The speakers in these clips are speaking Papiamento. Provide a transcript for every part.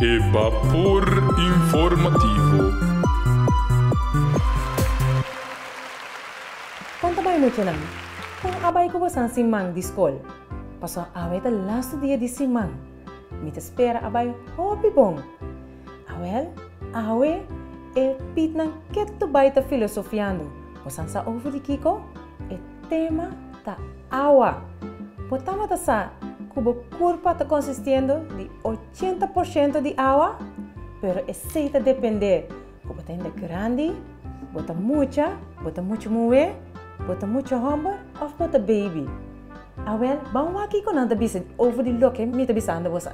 E bapor informativo. Kon ta bai muchanan? Kon a bai ku bosan siman di skol? Pasobra awe ta lastu dia di siman. Mi ta spera a bai hopi bon. Awel, awe e pitnan ketu bai ta filosofiando. Bosan sa over di kiko? E tema ta awa. Bo tabata sa ku bo kurpa ta konsistiendo di 80% di awa? Pero esei ta dependé ku bo ta hende grandi, bo ta mucha, bo ta mucha muhé, bo ta mucha hòmber òf bo ta beibi. Awel, ban wak kiko nan ta bisa over di loke mi ta bisando boso.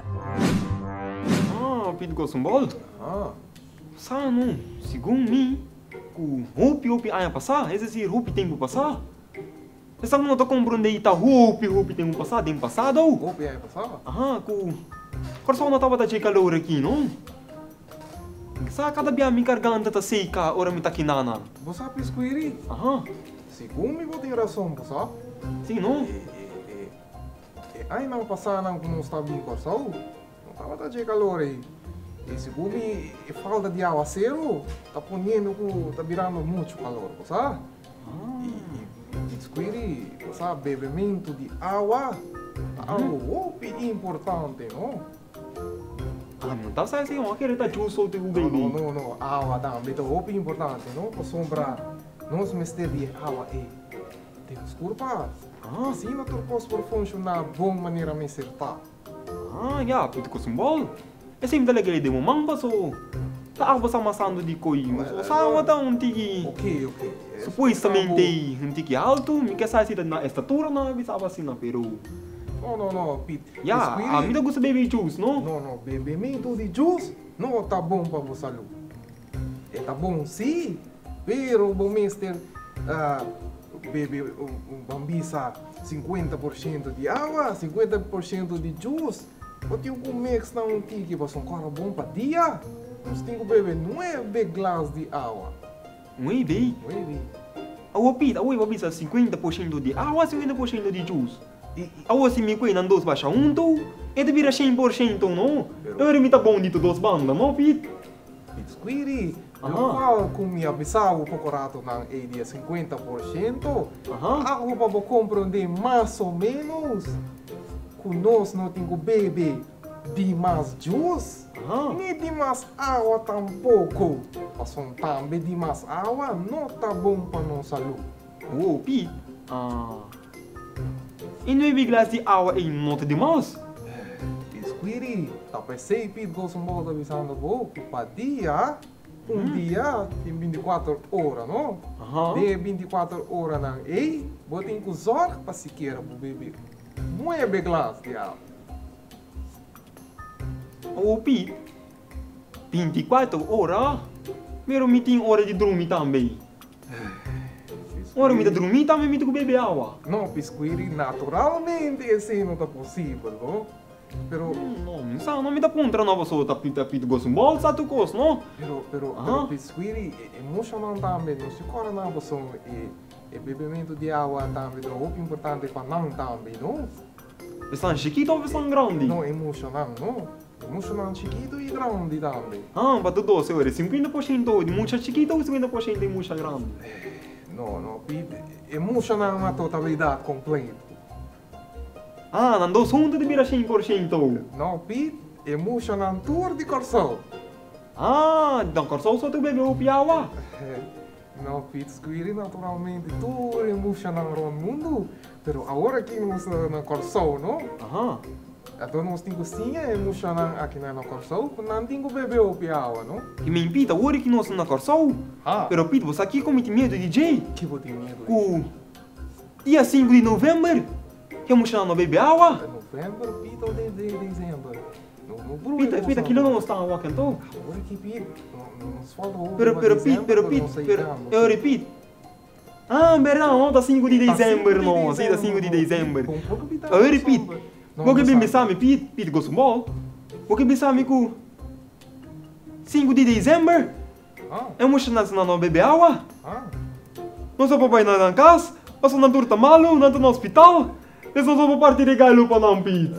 Ah, Pete Gosenbold. Sa no, segun mi, ku hopi hopi aña pasá, es desir hopi tempu pasá, esnan ku no ta komprondé i ta hopi hopi tempu pasá, den pasado. Hopi aña pasá? Aha, ku Kòrsou no tabata dje kalor aki, no. Sa kada bia mi garganta ta seka ora mi ta kinana. Bo sa Piskuiri? Aha. Segun mi bo tin rason, bo sa? Si, no? E añanan pasánan ku nos ta bin Kòrsou, no tabata dje kalor ei. I segun mi e falta di awaseru ta poniendo ku ta birando muchu kalor, bo sa? I Piskuiri, bo sa, bebementu di awa ta algu hopi importante, no? Ah, no ta sa esei, a kere ta juice so tin ku bebe. No, no, no, awa tambe ta hopi importante, no? Pasobra nos mester di e awa ei den nos kurpa. Asina tur kos por funshoná bon manera mester ta. Ah, ya, p'e kos un bòl. Esei mi ta lege den bo man paso ta awa sa masando di koi. Nos awa ta un tiki Ok, ok. supuestamente un tiki altu. Mi ke sa si ta na estatura nan a bisaba asina, pero. No, no, no, Pit. Ya, ami ta gusta bebe juice, no? No, no, bebementu di juice no ta bon pa bo salú. E ta bon sí, pero bo mester bebe ban bisa 50% di awa, 50% di juice. Bo tin ku mix nan un tiki pasobra un kòrda bon pa dia. Nos tin ku bebe nuebe glas di awa. Nuebe? Nuebe. Awa Pit, awe bo a bisa 50% di awa, 50% di juice. Awor si mi ku e nan dos basha huntu, e ta bira 100%, no? Ora mi ta bon di tur dos banda, no Pit? Pit Squiri, Lokual ku mi a bisa bo poko ratonan ei di e 50%, algu pa bo komprondé mas o ménos ku nos no tin ku bebe dimas jus, ni dimas awa tampoko, pasobra tambe dimas awa no ta bon pa nos salú. Wo, Pit, E nuebe glas di awa ei no ta dimas? Squiri, ta p'esei Pit Gosenbol ta bisando bo ku pa dia, un dia tin bintikuater ora, no? Den e bintikuater oranan ei, bo tin ku zòrg pa sikiera bo bebe nuebe glas di awa. Awor Pit, bintikuater ora? Pero mi tin ora di drumi tambe. Ora mi ta drumí tambe mi ta ku bebe awa. No, Pisquiri, naturalmente esei no ta posibel, no? Pero. No, mi sa, no mi ta puntra no pasobra ta pita pita gosa un bolsa tur kos, no? Pero, pero, pero Pisquiri, e mushanan tambe no si kòrda nan pasobra e e bebementu di awa tambe ta hopi importante pa nan tambe, no? Esnan chikito òf esnan grandi? No, e mushanan, no? E muchanan chikitu i grandi tambe. Ah, pa tur dos ora, 50% di mucha chikitu i 50% di mucha grandi. No, no, Piet, e muchanan na totalidat kompleto. Ah, nan dos huntu ta bira 100%. No, Piet, e muchanan tur di Kòrsou. Ah, dan Kòrsou so ta bebe hopi awa. No, Piet, skuiri naturalmente tur e muchanan rònt mundu, pero awor aki nos ta na Kòrsou, no? Aha. Anto nos tin ku siña e muchanan akinan na Kòrsou ku nan tin ku bebe hopi awa, no? I men Piet, awor aki nos ta na Kòrsou. Ha. Pero Piet, bo sa kiko mi tin miedu di dje? Ki bo tin miedu di dje? Ku dia sinku di novèmber e muchanan no bebe awa. Ta novèmber, Piet, o de desèmber? Pita, pita, kilo nos ta wak anto? Pero, pero, Pit, pero, Pit, pero, eu repito. Ah, berdad, no, ta 5 di december, no, si, ta 5 di december. Eu repito. Bo ke bin bisa mi, Pit, Pit gosta bol. Bo ke bisa mi ku 5 di december, e muchanan no bebe awa. Nos a por bai na nan kas, pasobra nan tur ta malu, nan ta na hospital. Nos a por parti regalo pa nan, Pit.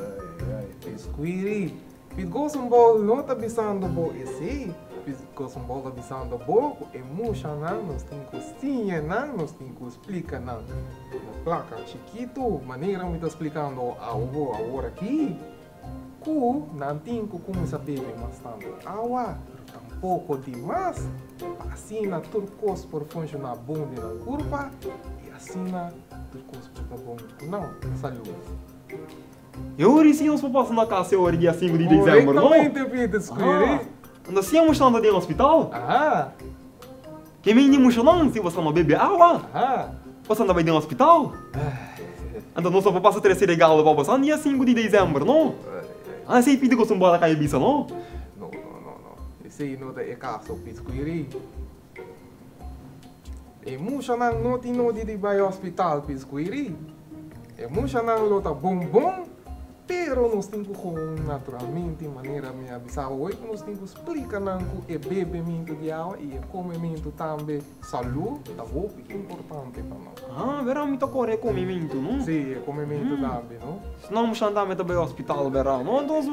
Pisquiri. Pit Gosumbol no ta bisando bo esei. Pit Gosumbol ta bisando bo ku e mushanan nos tin ku siña nan, nos tin ku splika nan na plaka chikitu, manera mi ta splikando abo awor aki, ku nan tin ku kuminsá bebe mas tantu awa, pero tampoko di mas, pa asina tur kos por funshoná bon den nan kurpa i asina tur kos por ta bon ku nan salú. E ora si nos por pasa na casa e ora dia 5 di december, no? Correctamente, Peter Squiri. Anda si a anda den hospital. Aha. Ke mi ni muchanan si bo no bebe awa. Aha. Bo anda bai den hospital. Anda nos por pasa trese regalo pa bo dia 5 di december, no? Ah, sei pidi ko sumbala kaya bisa, no? No, no, no, no. Esei no ta e caso, Pete Squiri. E muchanan no tin nodi di bai hospital, Pete Squiri. E muchanan lo ta bon bon, pero nos tin ku gewoon naturalmente manera mi a bisa hoy ku nos tin ku splika nan ku e bebemento di awa i e komemento tambe salú ta hopi importante pa nos. Ah, verá mi ta kore e komemento, no? Sí, e komemento tambe, no? Si no muchanan tambe ta bai hospital, verá, no? Entonces,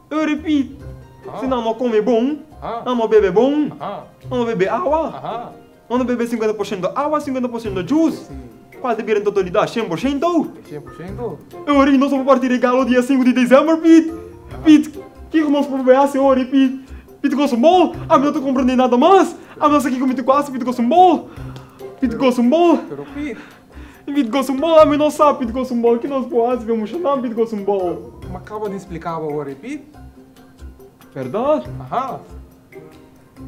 eu repito, si nan no come bon, nan no bebe bon, nan no bebe awa, nan no bebe 50% awa, 50% juice. Sí. Qual te bira en totalidad? 100%? 100%? Eu ri, nós vamos partir regalo dia 5 de dezembro, Pete! Pete, que que nós vamos ver senhor, Pete? Pete gosta um bom? Ah, mas não tô compreendendo nada mais! Ah, mas aqui comigo quase, Pete gosta um bom! Pete gosta um bom! Pero Pete, Pete gosta um bom, ah, mas não sabe, Pete gosta um bom! Que nós podemos ver, chamar Pete gosta um bom! me acaba de explicar agora, Pete? Verdade? Aham.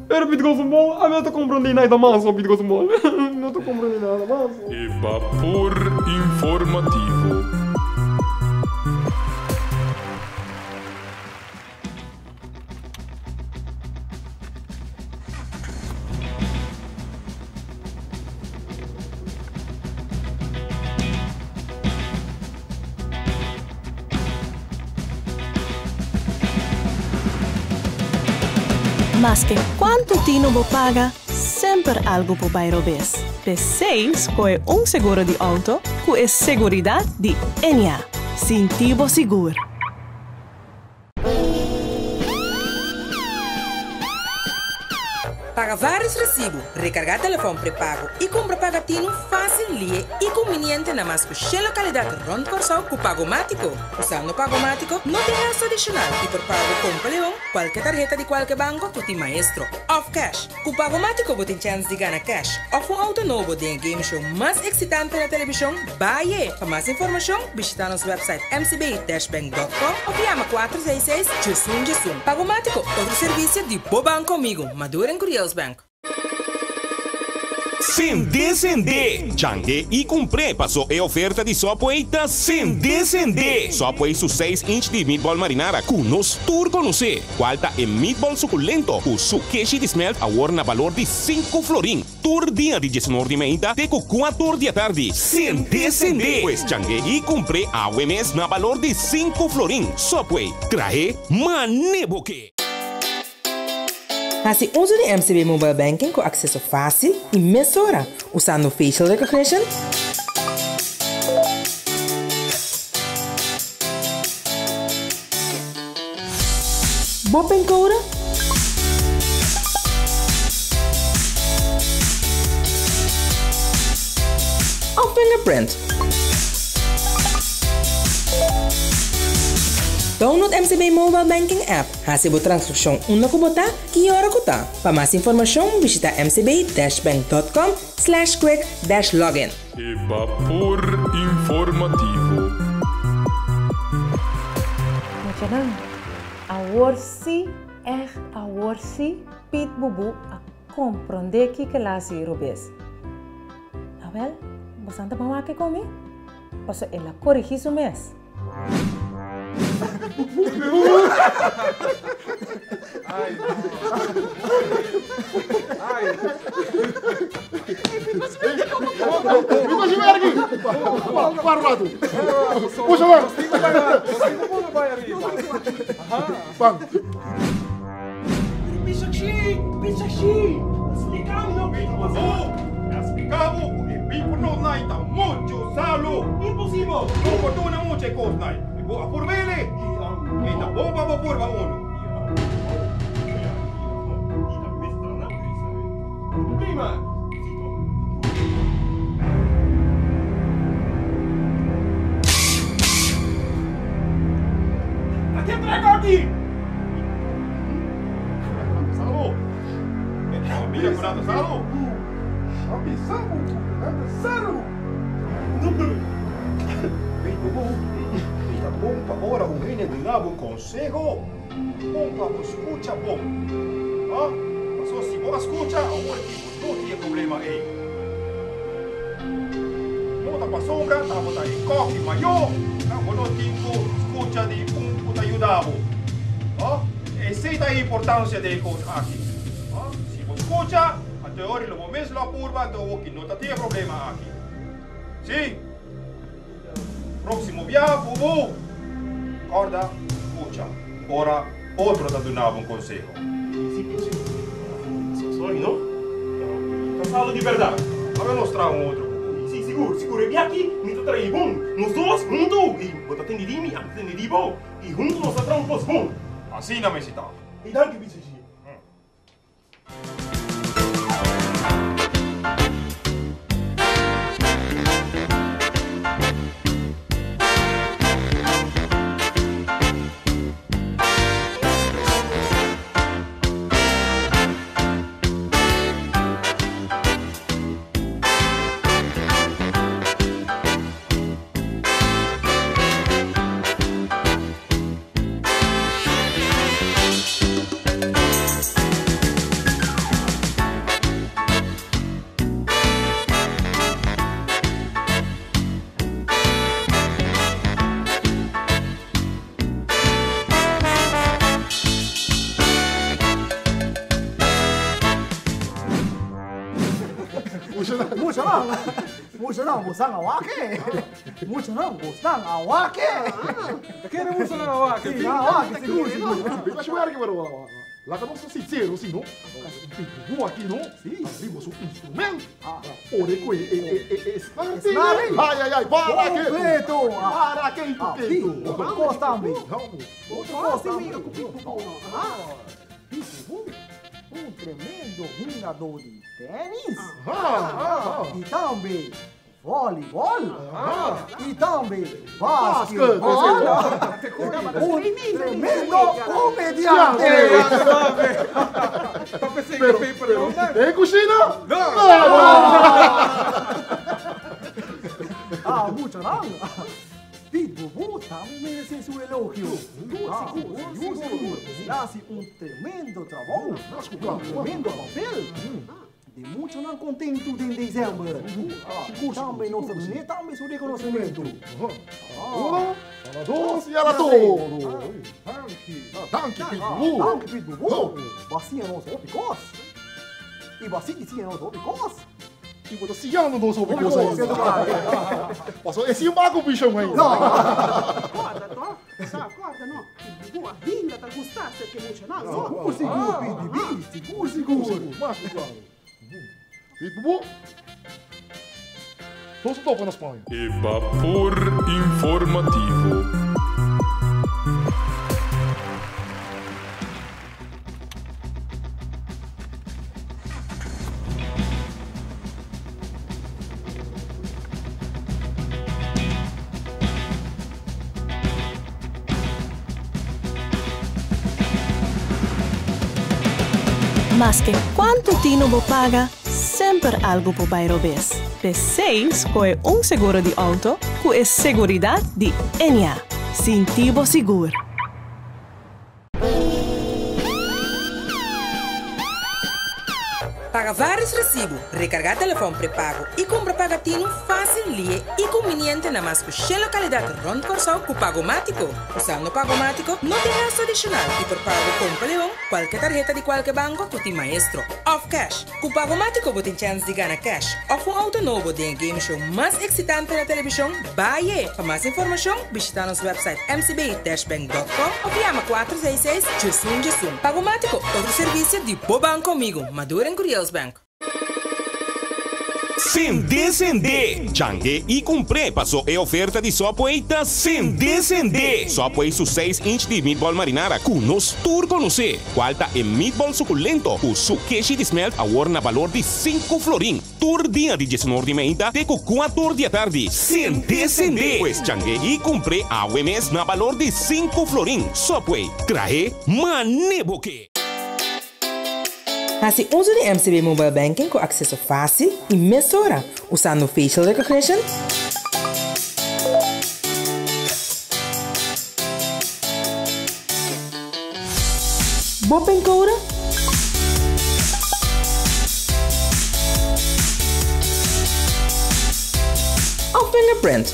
Pero Pete gosta um bom, ah, mas não tô compreendendo nada mais, Pete gosta um bom! Não tô compreendendo nada mais! E vapor informativo. Mas que quanto tino bo paga, sempre algo po bai robes. P6 coe un seguro di auto, cu e seguridad di Enya. Sintibo sigur. Paga vários recibos, recargar telefone pré-pago e compra pagatino fácil, lie e conveniente na mais que localidade rond Corsau com Pagomático. Usando Pagomático, não tem gasto adicional e por pago compra leão, qualquer tarjeta de qualquer banco que tem maestro. Off cash. Com Pagomático você tem chance de ganhar cash. Off um auto novo de um game show mais excitante na televisão, Baie. Para mais informação, visita nosso website mcb-bank.com ou chama 466 Jusum Jusum. Pagomático, outro serviço de Bo Banco Comigo, Maduro em Curios Bank. Sende, sende. Changue e compré. Passou e oferta de Subway tá sende, sende. Subway su 6 inch de meatball marinara. Com nos tour conhecer. Qual tá e meatball suculento. O su queijo de smelt a na valor de 5 florin. Tour dia de 19 de meia até com 4 da tarde. Sende, sende. Pues changue e compré a UMS na valor de 5 florin. Subway. Trae maneboque. Hace uso de MCB Mobile Banking com acesso fácil e mesora, usando facial recognition, Bo PIN code, ou fingerprint. Download MCB Mobile Banking App. Hace transacción una kubota, que hora kuta. Para mais informação, visita mcb-bank.com/quick-login. E vapor informativo. Muchanan, awor si, echt awor si, Pit Bubu a compreender que que lá si robes. Awel, bastante pa wake comi? Paso ela corrigi su mes. Ai, Ai. Puxa, mano. Muito salo. Impossível. Não fortuna muita coisa, nai. Vou apurvele. Eita, bon pa bo purba unu. Ta bon pa ora un hende duna bo un konseho, bon pa bo skucha bon. Pasobra si bo a skucha, awor ki bo no tin e problema ei. No ta pasobra ta bo ta e kòki mayó, ta bo no tin ku skucha di un ku ta yuda bo. Esei ta e importansia di e kos aki. Si bo skucha, anto e ora lo bo mes lo a purba, anto awor ki no ta tin e problema aki. Sí. Próksimo biaha ku bo kòrda skucha ora otro ta duna bo un konseho. Sorry no. Ta salo di bèrdat. Laga nos traha un otro ku bo. Sí, sigur, sigur. E biaha aki mi ta traha bon. Nos dos huntu. I bo ta tende di mi, ami ta tende di bo. I huntu nos ta traha un kos bon. Asina mester ta. I danki, BCG. Muchanan, muchanan, bosan a wak e. Muchanan, bosan a wak e. Ta kere muchanan a wak e? Sí, nan a wak e, sigur, sigur. Beta shuerki pero laga nos ta sincero si no. Bubu aki no, riba su instrument. Ora ku e snare Snare? Ai ai ai, para ketu. Completo. Para ketu ketu. Otro kos tambe. Otro kos tambe. Bubu, un tremendo hungadó di tènis. I tambe vòlibòl. I tambe basketbòl. Un tremendo komediante. Pero, den kushina? No! Ah, muchanan. Pit Bubu tambe meresé su elogio. Sigur, sigur, sigur. El a hasi un tremendo trabou, un tremendo papel. Den muchanan kontentu den desèmber. Tambe nos ta dun'é tambe su rekonosementu. Uno, dos i ala todo. Danki, Pit Bubu. Danki, Pit Bubu. Bo a siña nos hopi kos. I bo a sigui siña nos hopi kos. I bo ta siñando nos hopi kos ainda. Pasobra e sin baku vishon ainda. Kòrda tò, sa kòrda no, Pit Bubu ainda ta gusta ser ke muchanan, no? Sigur, sigur, Pit Bibi, sigur, sigur. Mas ku klaro. Pit Bubu, nos ta topa na Spaña. E bapor informativo. Maske kuantu tinu bo paga, semper algu por bai robes. P'esei skohe un seguro di outo ku e seguridat di Ennia. Sinti bo sigur! Paga vários resibu, rekargá telefòn prepago i kumpra pagatinu fásil, lihe i kumbiniente na mas ku shen lokalidat rònt Kòrsou ku Pagomátiko. Usando Pagomátiko no tin gastu adishonal i por paga ku Kompa Leon, kualke tarheta di kualke banko ku tin Maestro òf kèsh. Ku Pagomátiko bo tin chèns di gana kèsh òf un outo nobo den e game show mas eksitante na televishon, Baye! Pa mas informashon, bishitá nos wèpsait mcb-bank.com òf yama 466 11 11. Pagomátiko, otro servisio di bo banko amigo, Maduro en Curiels Bank. Sende sende! Change i kumpr'é paso e oferta di Subway ta sende sende! Subway su seis inch di meatball marinara ku nos tur konosé, kual ta e meatball sukulento ku su keshi di smelt awor na balor di sinku florin tur dia di diesunor di meinta te ku kuator di atardi. Sende sende! Pues change i kumpr'é awe mes na balor di sinku florin. Subway, trahe mane bo ke! Hasi uso di MCB Mobile Banking ku akseso fásil i mesora usando facial recognition, bo pincode òf fingerprint.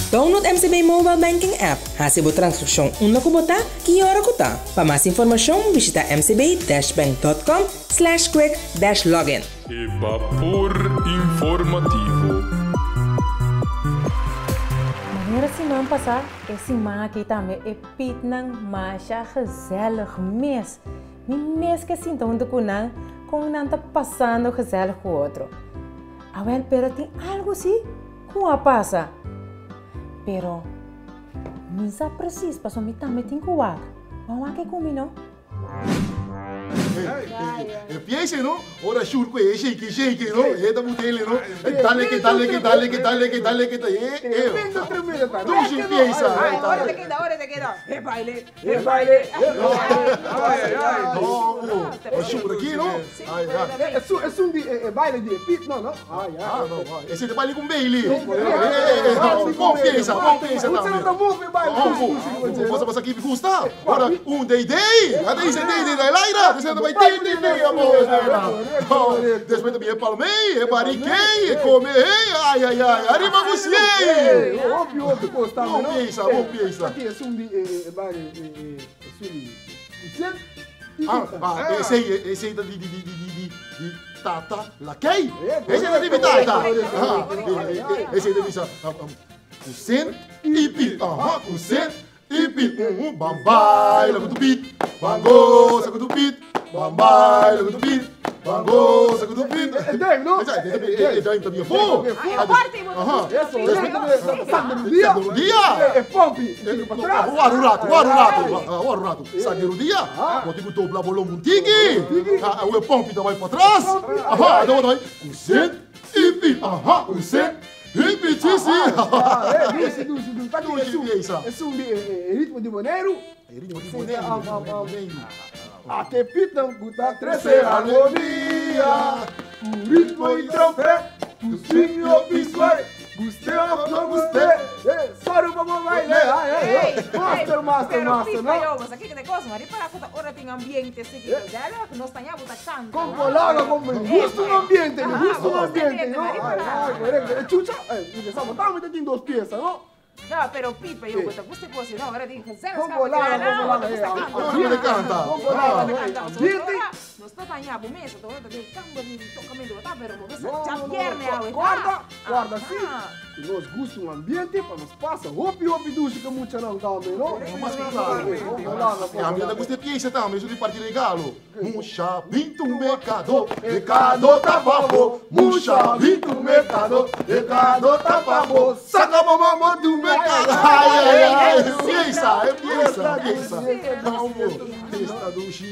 Download MCB Mobile Banking app. Hasi bo transkripshon unda ku bo ta, ki ora ku ta. Pa mas informashon bishita mcb-bank.com slash quick dash login. E bapor informativo. Manera siman pasá, e siman aki tambe e pitnan masha gezellig mes. Mi mes ke sinta huntu ku nan kon nan ta pasando gezellig ku otro. Awel pero tin algu si ku a pasa. Pero mi sa precies pasobra mi tambe tin cu wak. Ban wak e cu mi no. E piensa no, ora Shur cu e shake shake no, e ta butele no, dale que dale que dale que dale que dale que e e. Tremendo tremendo ta. Dushi piensa. Ora te keda, ora te keda. E baile, e baile, e baile. No, bo, Shur aki no. Esun di e baile di e pit no no. Ah, no, ese ta baile con Bailey. Bon piensa, bon piensa tambe. Bo sa ki mi gusta? Ora un day day, ata dice day day day laira, despues ta bai day day day amo. Despues ta bin e palmey, e barikey, e come hey, ay ay ay, arriba Gusiey. Hopi hopi cos tambe no. Bon piensa, bon piensa. Aki esun di e baile esun di Gusiey. Ah, esey esey ta di di di di di di tata lakey. Esey ta di mi tata. Esey ta bisa kusen ipi, aha kusen ipi, uhu ban baila ku tu pit, ban gosa ku tu pit, ban baila ku tu pit, ban gosa ku tu pit. E duim no? E duim ta bien fo. Aha. Sac de rodia. E pompi. Wara un rato, wara un rato, wara un rato. Sac de rodia, bo tin ku dobla bo lombo un tiki. Awe e pompi ta bai patras. Aha, ta bai kusen ipi, aha, kusen ipi, si si. Dushi, dushi, dushi. Ta Dushi, esun di e ritmo di Boneiru. E ritmo di Boneiru, Boneiru. Ate pitan ku ta trese harmonia. Ku ritmo i trompet, ku swing i hopi sway. Guste of no guste, sorry pa bo baile. Master, master, master, no? Pero pita yo, kiko te cosa, ma ripara ku ta ora tin ambiente así ki gezellig, nos ta ña bo ta canta. Con polaga, con mi gusta un ambiente, mi gusta un ambiente, no? Correcto. E chucha, eh, sa bo tambe ta tin dos pieza, no? No, pero pipa yo bo ta gusta e cos, no, ora tin gezellig, Con polaga, con polaga, eh. Ora bo ta canta. Con polaga, ambiente. Nos ta daña bo mes, ora ta den kamber di tocamento bo ta, pero bo mester djabierne awe ta. Guarda, guarda si, ku nos gusta un ambiente pa nos pasa hopi hopi dushi ku muchanan tambe, no? Mas ku klaro. E ami ta gusta e piesa tambe, esun di parti regalo. Musha bintu mekado, e kado ta pa bo. Musha bintu mekado, e kado ta pa bo. Saka bo mama du mekado. Ai, ai, ai, e piesa, e piesa, e piesa. Amo, esta dushi.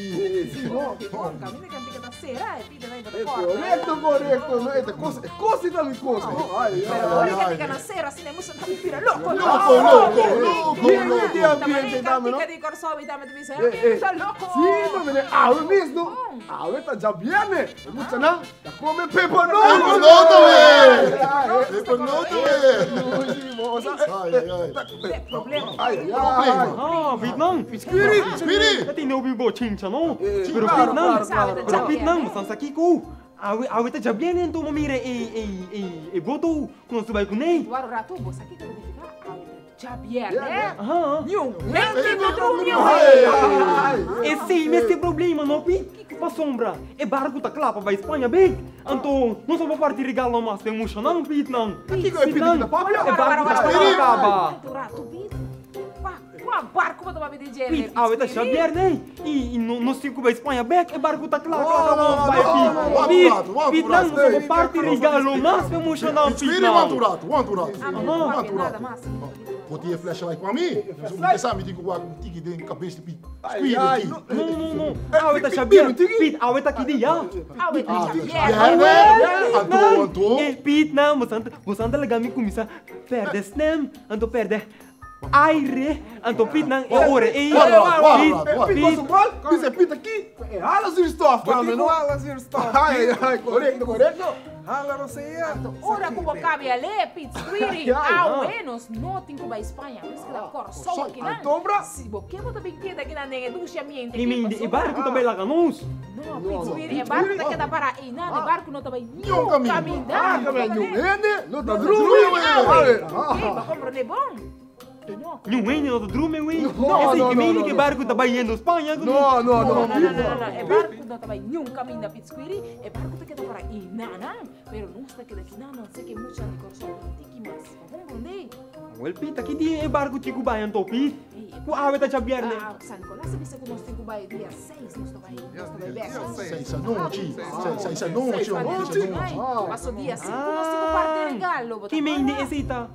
Correcto, correcto. No, esta cosa, e cosa ta mi cosa. No, ai, ai, Pero ai, ora ai. que na sera asina musa ta bira loco. Loco, loco, loco, Bien, loco. di ambiente tambe, no? di Corsou y tambe te bisa, Eh, eh. ta loco. Sí, tambe, awe mismo. Awe ta ya viene. Mucha nan, ta come peponoto. Peponoto, eh. Ai, ai. Peponoto, eh. Ay, Ai, ai, ai. Problema. Ai, ai. Ah, Vietnam. Spiri, Spiri. Ta tin hopi bochincha, no? Pero claro, Vietnam, claro, claro, pero Vietnam, san sa kiko. Awe, awe ta djabierne anto mo mira e e e e boto ku nos bai kuné. Waro rato, bo sa kiko significa awe ta djabierne. Aha. Niun mente no drumio. Esei mes e problema, no, Piet? Pasobra, e barku ta kla pa bai Spaña bek. Anto, nos no por parti regalo mas pa e muchanan, Pietnan. Kiko e Piet ta papia? E barku ta kla kaba. Rato, rato, Piet. Kua barku bo ta papia di dje, Piet, awe ta djabièrnè i nos tin ku bai Spaña bèk. E barku ta kla, kla, kla pa nos bai, Piet. Piet, Piet, nan nos a parti regalo mas pa e muchanan, Piet, nan. Wanta un ratu, wanta un ratu. Wanta un ratu. Bo tin e flashlight pa mi? Mi ke sa mi tin ku wak un tiki den kabes di Piet. Squeeze aki. No, no, no. Awe ta djabièrnè. Piet, awe ta ki dia? Awe ta djabièrnè. Anto, anto. Piet, nan, bo santa laga mi kuminsá pèrdè stem, anto pèrdè Aire, anto Piet nan e ora ei. Piet, Piet su bal, bisa Piet aki, e hala zuurstof tambe, no? Hala zuurstof. Ai, ai, ai, korekto, korekto. Hala rosea. Anto ora ku bo kabe ale, Piet Squiri, awe nos no tin ku bai Spaña, nos keda Kòrsou akinan. Anto bra. Si bo ke bo ta bin keda akinan den e dushi ambiente aki. Mi mindi e barku ta bai laga nos. No, Piet Squiri, e barku ta keda para einan, e barku no ta bai niun kaminda. Ah, kaminda niun hende no ta drumi awe. Oké, bo komprondé bon. No. Niun hende no ta drumi awe. Esei ke mindi ke barku ta bai yendo Spaña. No, no, no. No, no, no, no, e barku no ta bai niun kaminda, Piet Squiri. E barku ta keda para einan, pero nos ta keda kinan, nos seke mucha di Kòrsou un tiki mas. Bo komprondé? Awel Piet, aki dia e barku tin ku bai anto, Piet? Ku awe ta djabièrnè? San Nicolas a bisa ku nos tin ku bai dia seis, nos ta bai, nos ta bai bèk. Seis anochi, seis anochi, seis anochi. Paso dia sinku nos tin ku parti regalo, bo ta Ki mende esei ta?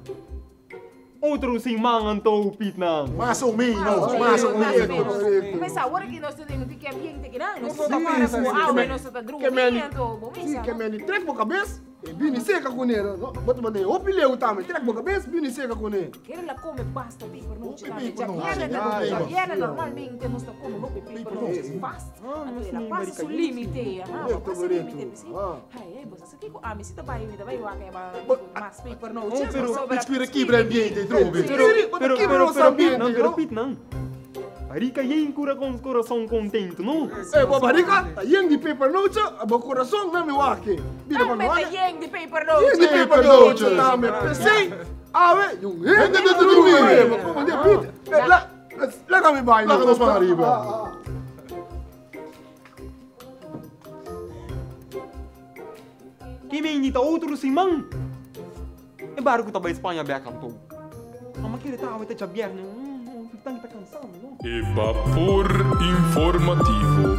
Otro siman anto, Piet nan. Mas o menos, mas o menos. Mesa, awor aki nos ta den un tiki ambiente kinan, nos ta para ku awe nos ta drumi, anto bo mesa. Si, ke mende trek bo kabes. E bini seka kuné. Bo ta manda e hopi leu tambe. Trek bo kabes bini seka kuné. Kere la kome basta pepernootjes tambe. Djabièrnè djabièrnè normalmente nos ta kome hopi pepernootjes vast. Anto el a pasa su limite. Aha, a pasa limite. P'esei, ai ai, bo sa kiko ami si ta bai mi ta bai wak e mas pepernootjes. Pero Pit kibra ambiente trobe. Pero pero pero pero Pit nan, pero Pit nan. Barika yen kura kon korason kontentu no. Eh bo barika ta yen di pepernootje, bo korason na mi wak. Bira pa Tambe ta yen di pepernootje. Yen di pepernootje tambe. P'esei awe yung hende ta drumi. Bo komo di pit. La laga mi bai. Laga nos ban ariba. Ki mindi ta otro siman. E barku ta bai Spaña bek anto. Mama kere ta awe ta djabièrnè. Pitan ta kansa mi no. E bapor informativo.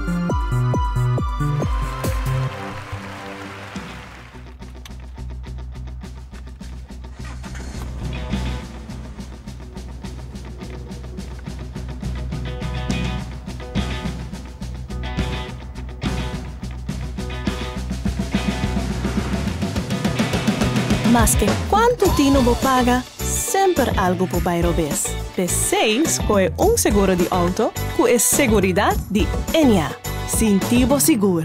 Maske kuantu tinu bo paga, semper algu por bai robes. P'esei skohe un seguro di outo ku e seguridat di Ennia. Sinti bo sigur!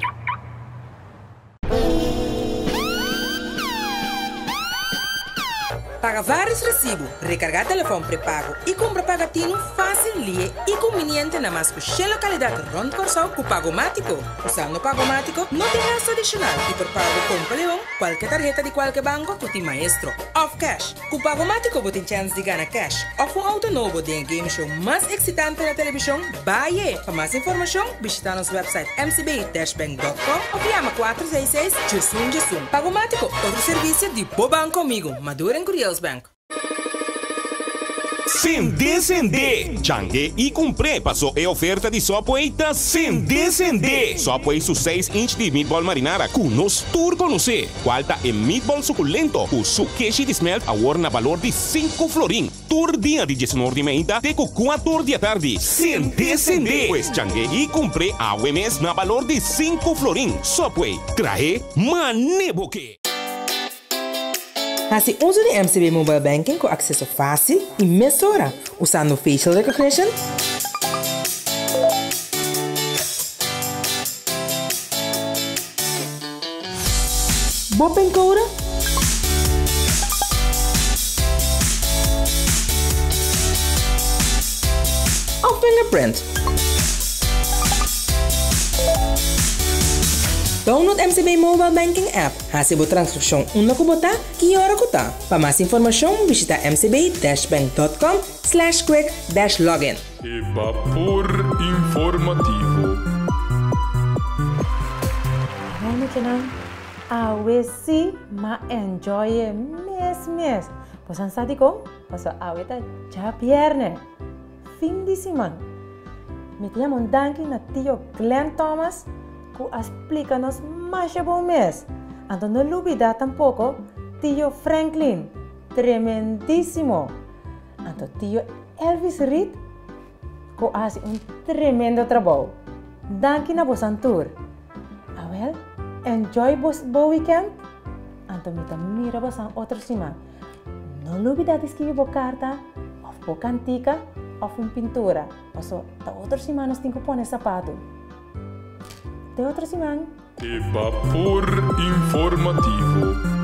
Paga vários resibu, rekargá telefòn prepago i kumpra pagatinu fásil, lihe i kumbiniente na mas ku shen lokalidat rònt Kòrsou ku Pagomátiko. Usando Pagomátiko no tin gastu adishonal i por paga ku Kompa Leon, kualke tarheta di kualke banko ku tin Maestro òf kèsh. Ku Pagomátiko bo tin chèns di gana kèsh òf un outo nobo den e game show mas eksitante na televishon, Baye! Pa mas informashon, bishitá nos wèpsait mcb-bank.com òf yama 466 diesun diesun. Pagomátiko, otro servisio di bo banko amigu, Maduro en Curiels Bank. Sende sende! Change i kumpr'é paso e oferta di Subway ta sende sende! Subway su seis inch di meatball marinara ku nos tur konosé, kual ta e meatball sukulento ku su keshi di smelt awor na balor di sinku florin. Tur dia di diesunor di meinta te ku kuator di atardi. Sende sende! Pues change i kumpr'é awe mes na balor di sinku florin. Subway, trahe mane bo ke! Hasi uso di MCB Mobile Banking ku akseso fásil i mesora usando facial recognition, bo pincode òf fingerprint. Download MCB Mobile Banking app. Hasi bo transakshon unda ku bo ta, ki ora ku ta. Pa mas informashon bishita mcb-bank.com slash quick dash login. E bapor informativo. Hey muchanan, awe si m'a enjoy e mes mes. Boso a sa dikon? Pasobra awe ta djabièrnè. fin di siman. Mi ta yama un danki na tio Glenn Thomas ku a splika nos masha bon mes. Anto no lubida tampoko tio Franklin, tremendisimo. Anto tio Elvis Reed ku a hasi un tremendo trabou. Danki na bosan tur. Awel, enjoy bo weekend. Anto mi ta mira bosan otro siman. No lubida di skibi bo karta òf bo kantika òf un pintura. Paso ta otro siman nos tin ku pone sapatu. Te otro siman! E Bapor Informativo.